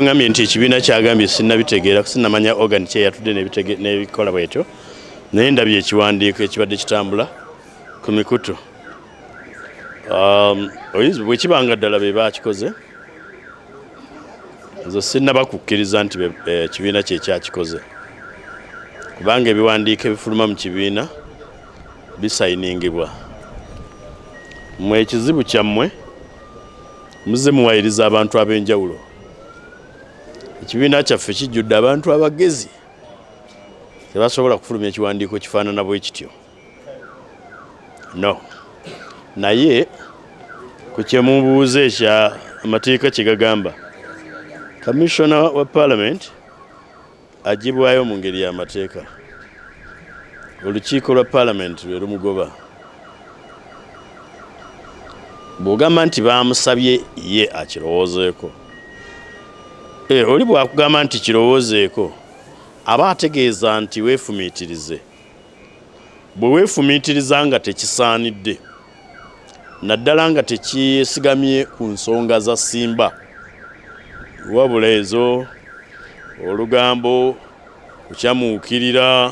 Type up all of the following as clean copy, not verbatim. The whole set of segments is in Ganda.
Ngambye nti ekibiina kyagambye sinnabitegeera, sinnamanya organ ki eyatudde n'ebikola bwetyo, naye ndabye ekiwandiiko ekibadde kitambula ku mikutu. Oyinza bwe kiba nga ddala be baakikoze, nze sinnaba kukkiriza nti ekibiina kye kyakikoze, kubanga ebiwandiiko ebifuluma mu kibiina bisayiningibwa. Mmwe ekizibu kyammwe muzze muwayiriza abantu ab'enjawulo. Ekibiina kyaffe kijjudde abantu abagezi, tebasobola kufulumya ekiwandiiko kifaanana bwe kityo. No, naye ku kyemubuuza ekya amateeka kye gagamba, kamishona wa parliament agibwayo mu ngeri y'amateeka, olukiiko lwa parliament lwe lumugoba. Bw'ogamba nti baamusabye ye akirowoozeeko, oli bw'akugamba nti kirowoozeeko, aba ategeeza nti weefumiitirize. Bwe weefumiitiriza nga tekisaanidde, naddala nga tekyesigamye ku nsonga za Simba, wabula ezo olugambo, kukyamuukirira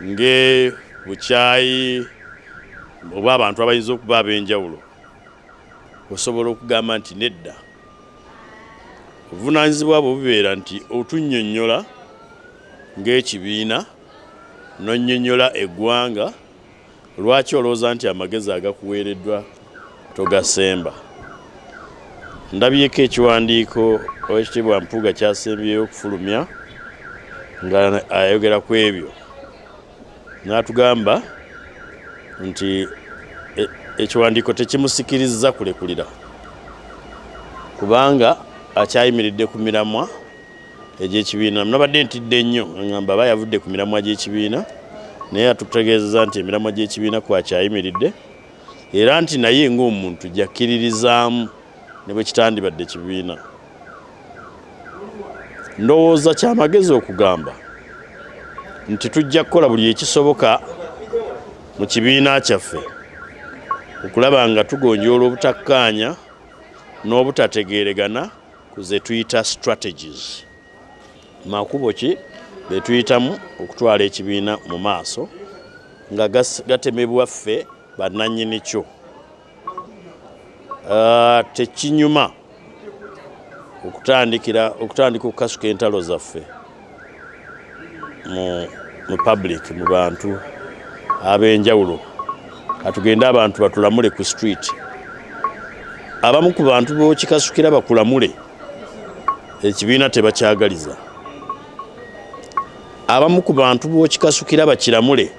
nge bukyayi oba abantu abayinza okuba ab'enjawulo, osobola okugamba nti nedda. Obuvunaanyizibwa bwo bubeera nti otunnyonnyola ng'ekibiina, n'onnyonnyola eggwanga lwaki olowooza nti amagezi agakuweereddwa togasemba. Ndabyeko ekiwandiiko Oweekitiibwa Mpuuga kyasembyeyo okufulumya nga ayogera ku ebyo, n'atugamba nti ekiwandiiko tekimusikirizza kulekulira kubanga akyayimiridde ku miramwa egy'ekibiina. Nabadde ntidde nnyo, ngamba aba yavudde ku miramwa gy'ekibiina, naye atutegeezeza nti emiramwa gy'ekibiina kwakyayimiridde, era nti naye ng'omuntu jakkiririzaamu ne bwe kitandibadde kibiina. Ndowooza kyamagezi okugamba nti tujja kukola buli ekisoboka mu kibiina kyaffe okulaba nga tugonjoola obutakkaanya n'obutategeeregana ku ze tuyita strategies, makubo ki be tuyitamu okutwala ekibiina mu maaso nga gatemebwa ffe bannannyini kyo. Tekinyuma okutandika okukasuka entalo zaffe mu public, mu bantu ab'enjawulo. Katugende abantu batulamule ku street. Abamu ku bantu b'okikasukira bakulamule, ekibiina tebakyagaliza. Abamu ku bantu b'okikasukira bakiramule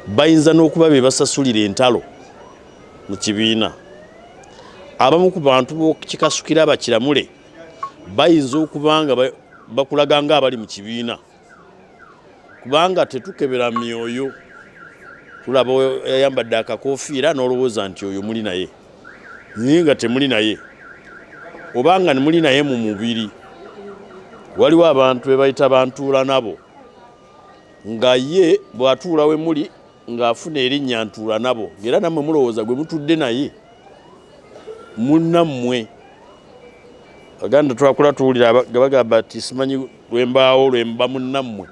bayinza n'okuba be basasulira entalo mu kibiina. Abamu ku bantu b'okikasukira bakiramule bayinza okuba nga bakulaga ng'abali mu kibiina, kubanga tetukebera myoyo. Tulaba ayambadde akakofiira n'olowooza nti oyo muli naye, naye nga temuli naye, oba nga muli naye mu mubiri. Waliwo abantu be bayita bantuula nabo, nga ye bw'atuula we muli ng'afuna erinnya ntuula nabo, ng'era nammwe mulowooza gwe mutudde naye munnammwe. Baganda twakula tuwulira nga bagamba nti simanyi lwembaawo lwemba munnammwe.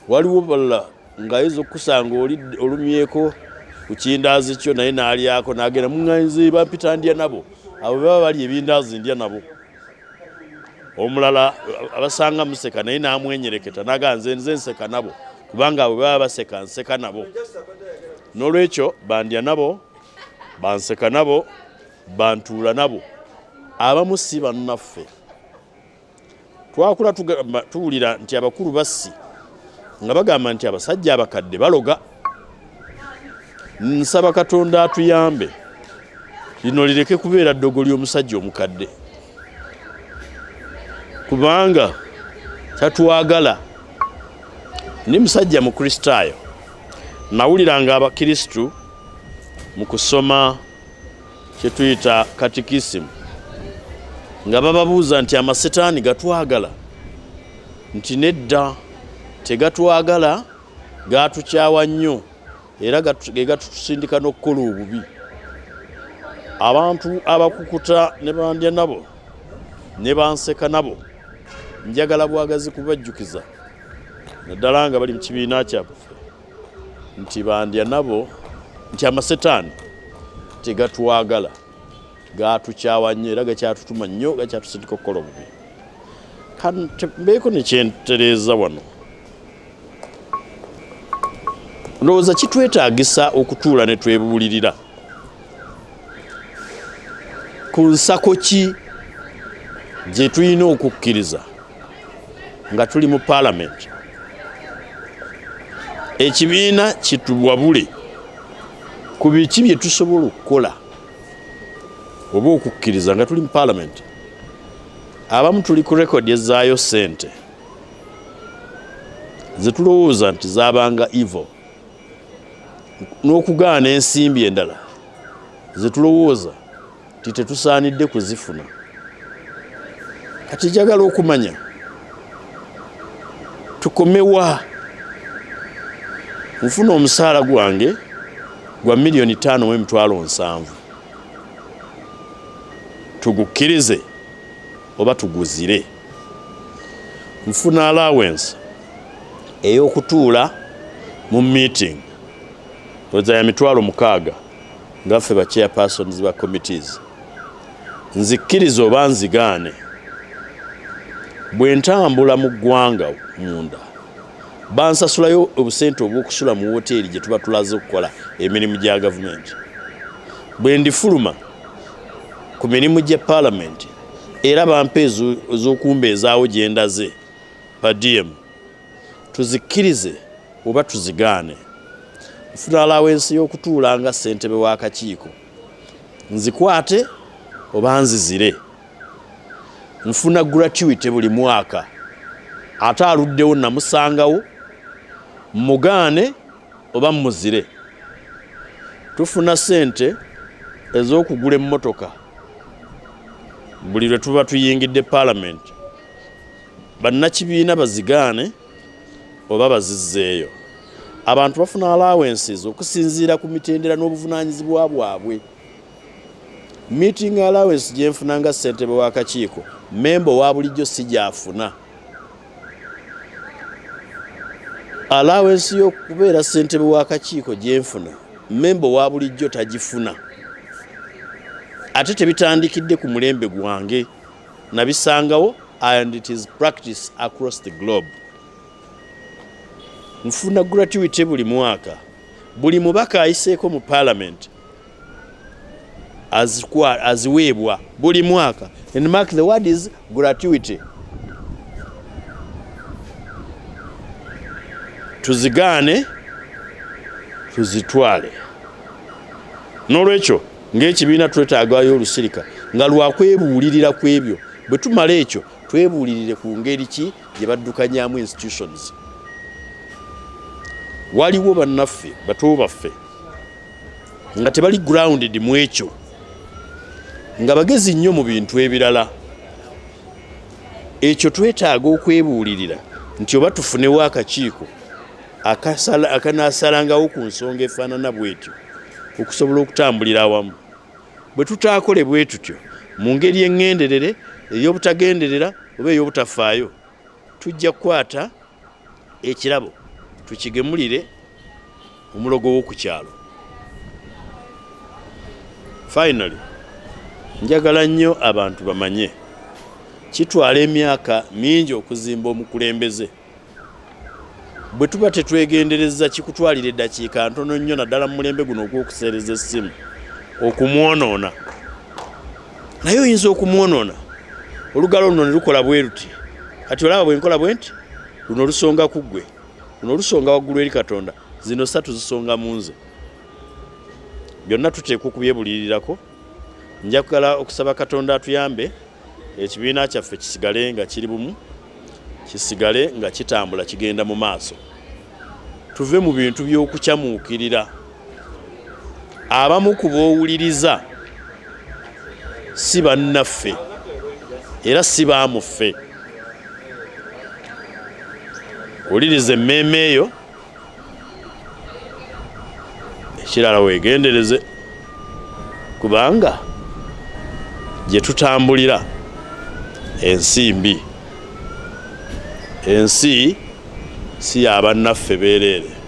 Waliwo balala ng'ayinza okukusanga oli olumyeko ku kindaazi kyo, naye n'alyako n'agenda muŋŋanzi bampita ndya nabo, abo baba bali ebindaazi ndya nabo. Omulala abasanga museka naye n'amwenyereketa n'agamba nze nze nseka nabo, kubanga abo baba baseka nseka nabo. N'olwekyo bandya nabo, banseka nabo, bantuula nabo, abamu si bannaffe. Twakula tuwulira nti abakulu bassi nga bagamba nti abasajja abakadde baloga. Nsaba Katonda atuyambe lino lireke kubeera ddogo ly'omusajja omukadde, kubanga tatwagala. Ndi musajja Mukristaayo, nawuliranga abakristu mu kusoma kye tuyita katikisimu nga bababuuza nti amasetaani gatwagala, nti nedda tegatwagala, gatukyawa nnyo era ge gatutusindika n'okukola obubi. Abantu abakukuta ne bandya nabo Ne banseka nabo njagala bwagazi kubajjukiza, naddala nga bali mu kibiina kyaffe, nti bandya nabo nti amasetaani tegatwagala, gatukyawa nnyo era gakyatutuma nnyo, gakyatusindika okukola obubi. Mbeeko nekyentereeza wano. Ndowooza kitwetaagisa okutuula ne twebuulirira ku nsako ki gye tulina okukkiriza nga tuli mu paalamenti, ekibiina kituwabule ku biki bye tusobola okukola oba okukkiriza nga tuli mu paalamenti. Abamu tuli ku rekodi ezaayo ssente zetulowooza nti zabanga evil, n'okugaana ensimbi endala zetulowooza nti tetusaanidde kuzifuna. Kati njagala okumanya tukomewa. Nfuna omusaala gwange gwa 5,700,000, tugukkirize oba tuguzire? Nfuna allowance ey'okutuula mu meeting oza ya 60,000 nga ffe ba chairpersons ba committees, nzikkirize oba nzigaane? Bwe ntambula mu ggwanga munda bansasulayo obusente obw'okusula mu woteeri gye tuba tulaze okukola emirimu gya gavumenti. Bwe ndifuluma ku mirimu gya paalamenti era bampa ez'okumbeezaawo gye ndaze per diem, tuzikkirize oba tuzigaane? Nfuna allowance y'okutuula nga ssentebe w'akakiiko, nzikwate oba nzizire? Nfuna gratuity buli mwaka, ate aluddewo namusangawo, mugaane oba muzire? Tufuna ssente ez'okugula emmotoka buli lwe tuba tuyingidde paalamenti, bannakibiina bazigaane oba bazizzeeyo? Abantu bafuna allowances okusinziira ku mitendera n'obuvunaanyizibwa bwabwe. Meeting allowance gye nfuna nga ssentebe w'akakiiko, memba owa bulijjo si gy'afuna. Allowance y'okubeera ssentebe w'akakiiko gye nfuna, memba owa bulijjo tagifuna. Ate tebitandikidde ku mulembe gwange, nabisangawo and it is practice across the globe. Nfuna gratuity buli mwaka. Buli mubaka ayiseeko mu parliament aziweebwa buli mwaka, and mark the word is gratuity. Tuzigaane, tuzitwale? N'olwekyo ng'ekibiina twetaagayo olusirika nga lwakwebuulirira ku ebyo. Bwe tumala ekyo, twebuulirire ku ngeri ki gye baddukanyamu institutions. Waliwo bannaffe, bato baffe nga tebali grounded mu ekyo, nga bagezi nnyo mu bintu ebirala. Ekyo twetaaga okwebuulirira nti oba tufunewo akakiiko akanaasalangawo ku nsonga efaanana bwetyo okusobola okutambulira awamu. Bwe tutaakole bwe tutyo mu ngeri eŋŋenderere, ey'obutagenderera oba ey'obutafaayo, tujja kukwata ekirabo tukigemulire omulogo w'oku kyalo. Finally, njagala nnyo abantu bamanye kitwala emyaka mingi okuzimba omukulembeze. Bwe tuba tetwegendereza, kikutwalira eddakiika ntono nnyo, naddala mu mulembe guno ogw'okuseereza essimu, okumwonoona. Naye oyinza okumwonoona olugalo luno ne lukola bwe luti. Kati olaba bwe nkola bwe nti, luno lusonga ku ggwe, luno lusonga waggulu eri Katonda, zino ssatu zisonga mu nze. Byonna tuteekwa okubyebulirirako. Njagala okusaba Katonda atuyambe ekibiina kyaffe kisigale nga kiri bumu, kisigale nga kitambula kigenda mu maaso. Tuve mu bintu by'okukyamuukirira. Abamu ku b'owuliriza si bannaffe era si baamuffe. Wuliriza emmeeme eyo. Ekirala, weegendereze, kubanga gye tutambulira Ensi mbi, ensi si yabannaffe beereere.